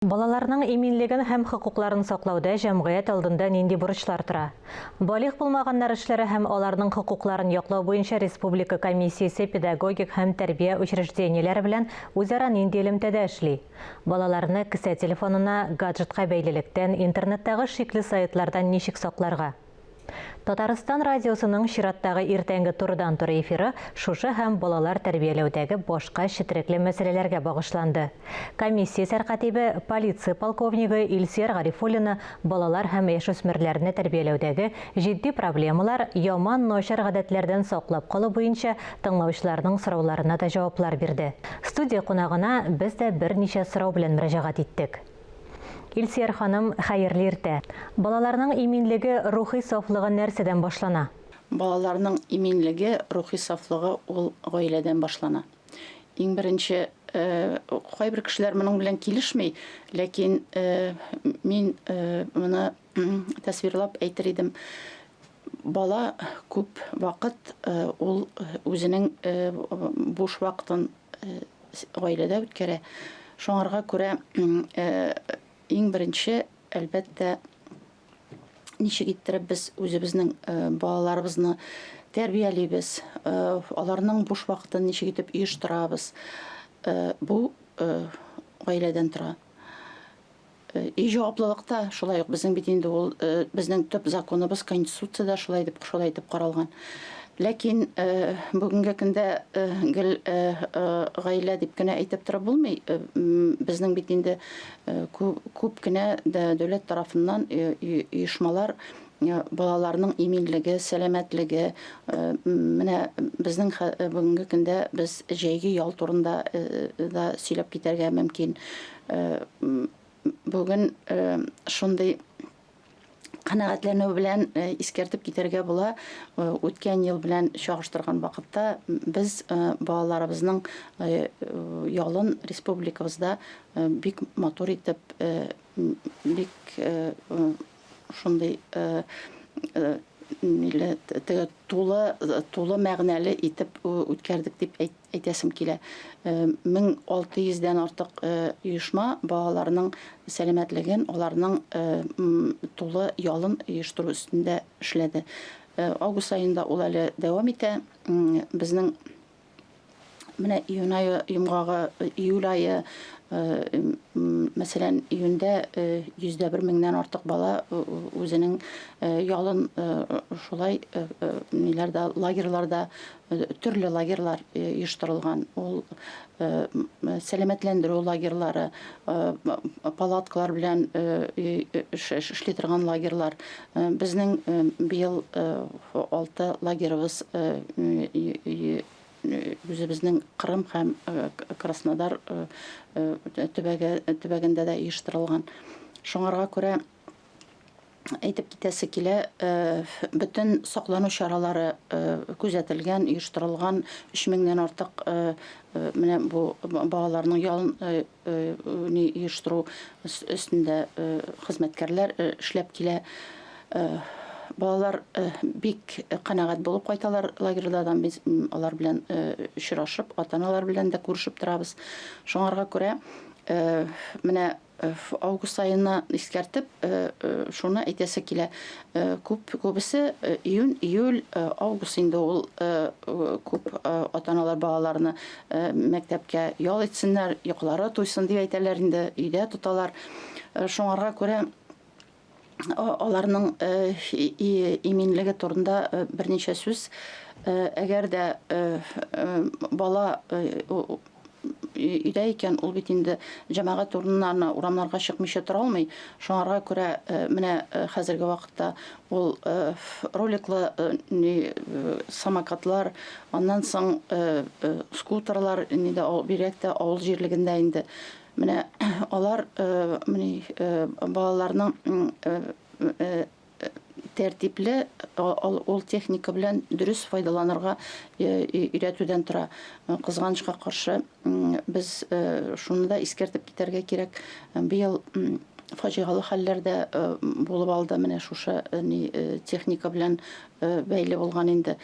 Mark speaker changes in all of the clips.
Speaker 1: Балаларның иминлеген һәм хокукларын саклауда җәмгыять алдында нинди бурычлар тора? Балигъ булмаганнар эшләре һәм аларның хокукларын яклау буенча республика комиссиясе педагогик һәм тәрбия учреждениеләре белән үзара нинди элемтәдә эшли? Балаларны кесә телефонына, гаджетка бәйлелектән, интернеттагы шикле сайтлардан ничек сакларга? Татарстан радиосының чираттагы иртәнге турыдан-туры эфиры шушы һәм балалар тәрбияләүдәге башка четерекле мәсьәләләргә багышланды. Комиссия сәркатибе, полиция полковнигы Илсөяр Гарифуллина балалар һәм яшүсмерләрне тәрбияләүдәге җитди проблемалар, яман начар гадәтләрдән саклап калу буенча тыңлаучыларның сорауларына да җаваплар бирде. Студия кунагына без дә берничә сорау белән мөрәҗәгать иттек. Илсөяр ханым, хәерле иртә. Балаларның иминлеге, рухи сафлыгы нәрсәдән башлана?
Speaker 2: Балаларның иминлеге, рухи сафлыгы ул гаиләдән башлана. Иң беренче, кайбер кешеләр моның белән килешми, ләкин мин моны тасвирлап әйтер идем. Бала күп вакыт ул үзенең буш вакытын гаиләдә үткәрә. Шуңарга күрә иң беренче, әлбәттә, ничек иттереп без үзебезнең балаларыбызны тәрбиялибез, аларның буш вакытын ничек итеп оештырабыз, бу гаиләдән тора. И җаваплылык та шулай ук безнең бит инде ул безнең төп законыбыз Конституциядә шулай дип шулай итеп каралган. Ләкин бүгенге көндә гел гаилә дип кенә әйтеп торып булмый. Безнең бит инде күп кенә дәүләт тарафыннан оешмалар балаларның иминлеге, сәламәтлеге, менә безнең бүгенге көндә без җәйге ял турында да сөйләп китәргә мөмкин. Бүген шундый канәгатьләнү белән искәртеп китәргә була, үткән ел белән чагыштырган вакытта без балаларыбызның ялын республикабызда бик матур итеп, бик шундый ниле теге тулы тулы мәгънәле итеп үткәрдек дип әйтәсем килә. 1600 дән артык оешма балаларның сәламәтлеген, аларның тулы ялын оештыру өстендә эшләде. Август аенда ул әле дәвам итә. Безнең менә июнь ае йомгагы, июль ае, мәсәлән, июньдә 101 меңнән артык бала үзенең ялын шулай ниләрдә, лагерьларда, төрле лагерьлар оештырылган. Ул сәламәтләндерү лагерьлары, палаткалар белән эшли торган лагерьлар. Безнең быел алты лагерыбыз үзебезнең Кырым һәм Краснодар төбәге төбәгендә дә оештырылган. Шуңарга күрә әйтеп китәсе килә, бөтен саклану чаралары күзәтелгән, оештырылган, 3000 нән артык менә бу балаларның ялын оештыру өстендә хезмәткәрләр эшләп килә. Балалар бик канәгать булып кайталар лагерьлардан. Без алар белән очрашып, ата-аналар белән дә күрешеп торабыз. Шуңарга күрә менә август аена искәртеп, шуны әйтәсе килә. Күп күбесе июнь, июль, август инде ул күп ата-аналар балаларны мәктәпкә ял итсеннәр, йокылары туйсын дип әйтәләр инде, өйдә тоталар. Шуңарга күрә аларның иминлеге турында берничә сүз. Әгәр дә бала өйдә икән, ул бит инде җәмәгать урыннарына, урамнарга чыкмыйча тора алмый. Шуңарга күрә менә хәзерге вакытта ул роликлы самокатлар, аннан соң скутерлар, инде бигрәк тә авыл җирлегендә инде менә алар балаларның тәртипле ул техника белән дөрес файдаланырга өйрәтүдән тора. Кызганычка каршы, без шуны да искәртеп китәргә кирәк. Быел фаҗигале хәлләр дә булып алды, менә шушы техника белән бәйле булган инде.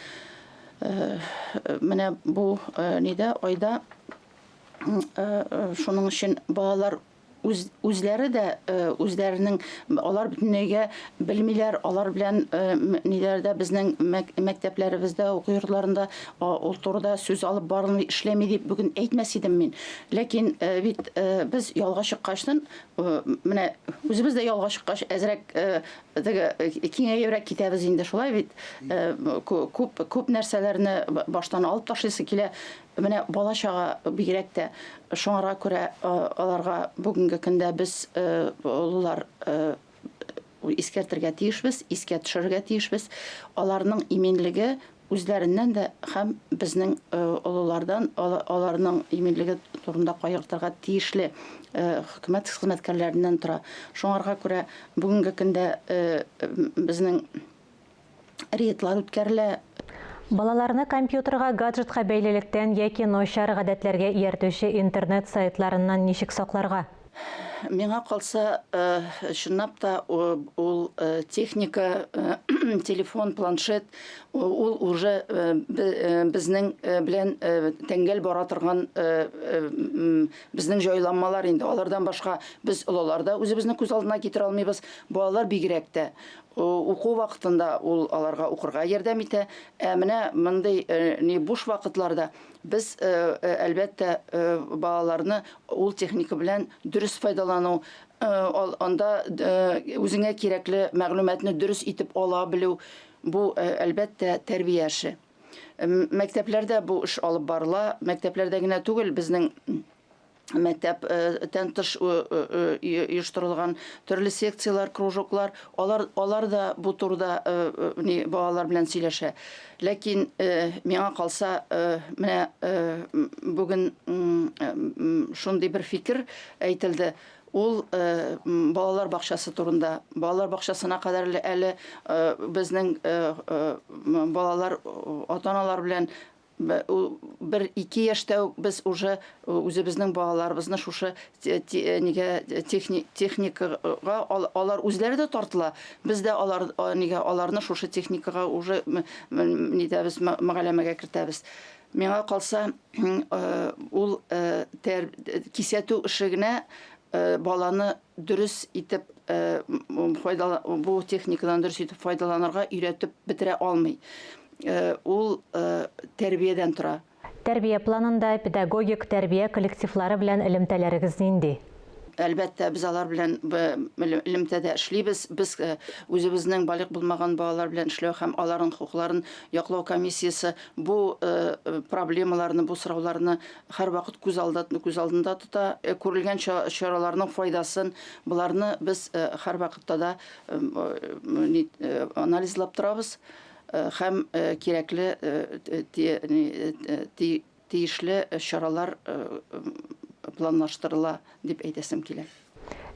Speaker 2: Менә бу нидә айда шуның өчен балалар Үз, үзләре дә үзләренең алар бөтенләйгә белмиләр, алар белән ниләрдә безнең мәктәпләребездә, уку йортларында ул турыда сүз алып барылмый, эшләми дип бүген әйтмәс идем мин. Ләкин бит без ялга чыккачтын, менә үзебез дә ялга чыккач әзрәк теге киңәебрәк китәбез инде, шулай бит. Күп күп нәрсәләрне баштан алып ташлыйсы килә. Менә бала-чага бигрәк тә, шуңарга күрә аларга бүгенге көндә без олылар искәртергә тиешбез, искә төшерергә тиешбез. Аларның иминлеге үзләреннән дә һәм безнең олылардан аларның иминлеге турында кайгыртырга тиешле хөкүмәт хезмәткәрләреннән тора. Шуңарга күрә бүгенге көндә безнең рейдлар үткәрелә.
Speaker 1: Балаларны компьютерга, гаджетка бәйлелектән яки начар гадәтләргә ияртүче интернет сайтларыннан ничек сакларга?
Speaker 2: Миңа калса, чынлап та, ул техника, телефон, планшет, ул уже безнең белән тәңгәл бара торган безнең җайланмалар инде. Алардан башка без олылар да үзебезне күз алдына китерә алмыйбыз. Балалар бигрәк тә. Уку вакытында ул аларга укырга ярдәм итә. Ә менә мондый ни буш вакытларда без, әлбәттә, балаларны ул техника белән дөрес файдалану, анда үзеңә кирәкле мәгълүматны дөрес итеп ала белү, бу, әлбәттә, тәрбия эше. Мәктәпләрдә бу эш алып барыла. Мәктәпләрдә генә түгел, безнең мәктәптән тыш оештырылган төрле секцияләр, кружоклар, алар, алар да бу турыда ни, балалар белән сөйләшә. Ләкин миңа калса, менә бүген шундый бер фикер әйтелде, ул балалар бакчасы турында. Балалар бакчасына кадәр әле безнең балалар ата-аналар белән Бер-ике яшьтә үк без уже үзебезнең балаларыбызны шушы нигә техникага алар үзләре дә тартыла, без дә алар нигә аларны шушы техникага уже нитәбез, мөгаләмәгә кертәбез. Миңа калса, ул кисәтү эше генә баланы дөрес итеп бу техникадан дөрес итеп файдаланырга өйрәтеп бетерә алмый. Ул тәрбиядән тора.
Speaker 1: Тәрбия планында педагогик тәрбия коллективлары белән элемтәләрегез нинди?
Speaker 2: Әлбәттә, без алар белән элемтәдә эшлибез. Без үзебезнең балигъ булмаган балалар белән эшләү һәм аларның хокукларын яклау комиссиясе бу проблемаларны, бу сорауларны һәрвакыт күз алда, күз алдында тота. Күрелгән чараларның файдасын, боларны без һәрвакытта да анализлап торабыз һәм кирәкле тиешле чаралар планлаштырыла дип әйтәсем килә.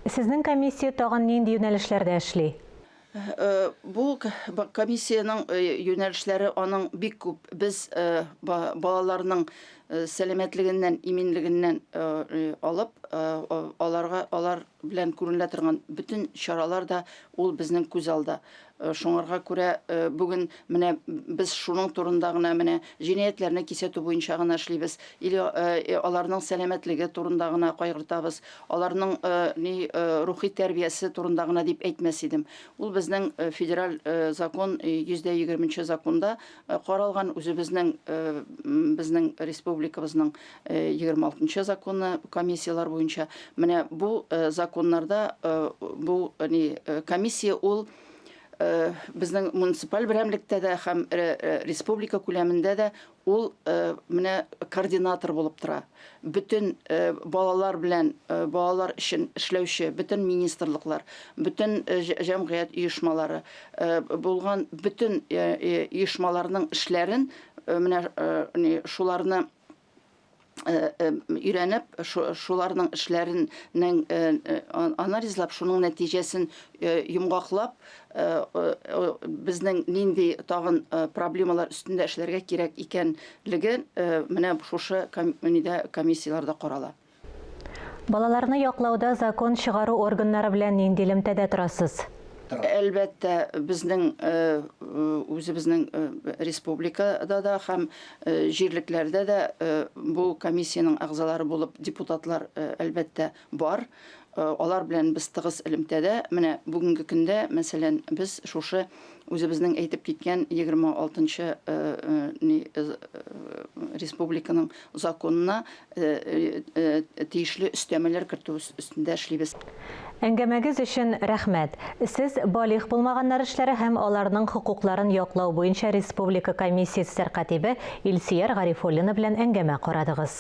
Speaker 1: Сезнең комиссия тагын нинди юнәлешләрдә эшли?
Speaker 2: Бу комиссиянең юнәлешләре аның бик күп. Без балаларның сәламәтлегеннән, иминлегеннән алып, аларга алар белән күренелә торган бөтен чаралар да ул безнең күз алда. Шуңарга күрә бүген менә без шуның турында гына менә җинаятьләрне кисәтү буенча гына эшлибез или аларның сәламәтлеге турында гына кайгыртабыз, аларның ни рухи тәрбиясе турында гына дип әйтмәс идем. Ул безнең федераль закон 120 нче законда каралган, үзебезнең безнең республикабызның 26 нчы законы комиссияләр буенча. Менә бу законнарда бу ни комиссия ул безнең муниципаль берәмлектә дә һәм республика күләмендә дә ул менә координатор булып тора. Бөтен балалар белән балалар өчен эшләүче бөтен министрлыклар, бөтен җәмгыять оешмалары булган бөтен оешмаларның эшләрен менә шуларны өйрәнеп, шуларның эшләренең анализлап, шуның нәтиҗәсен йомгаклап, безнең нинди тагын проблемалар өстендә эшләргә кирәк икәнлеге менә шушы нидә комиссияләрдә карала.
Speaker 1: Балаларны яклауда закон чыгару органнары белән нинди элемтәдә торасыз?
Speaker 2: Әлбәттә, безнең үзебезнең республикада да һәм җирлекләрдә дә бу комиссиянең әгъзалары булып депутатлар, әлбәттә, бар. Алар белән без тыгыз элемтәдә. Менә бүгенге көндә, мәсәлән, без шушы үзебезнең әйтеп киткән 26 нчы республиканың законына тиешле өстәмәләр кертү өстендә эшлибез.
Speaker 1: Әңгәмәгез өчен рәхмәт. Сез балигъ булмаганнар эшләре һәм аларның хокукларын яклау буенча республика комиссиясе сәркатибе Илсөяр Гарифуллина белән әңгәмә карадыгыз.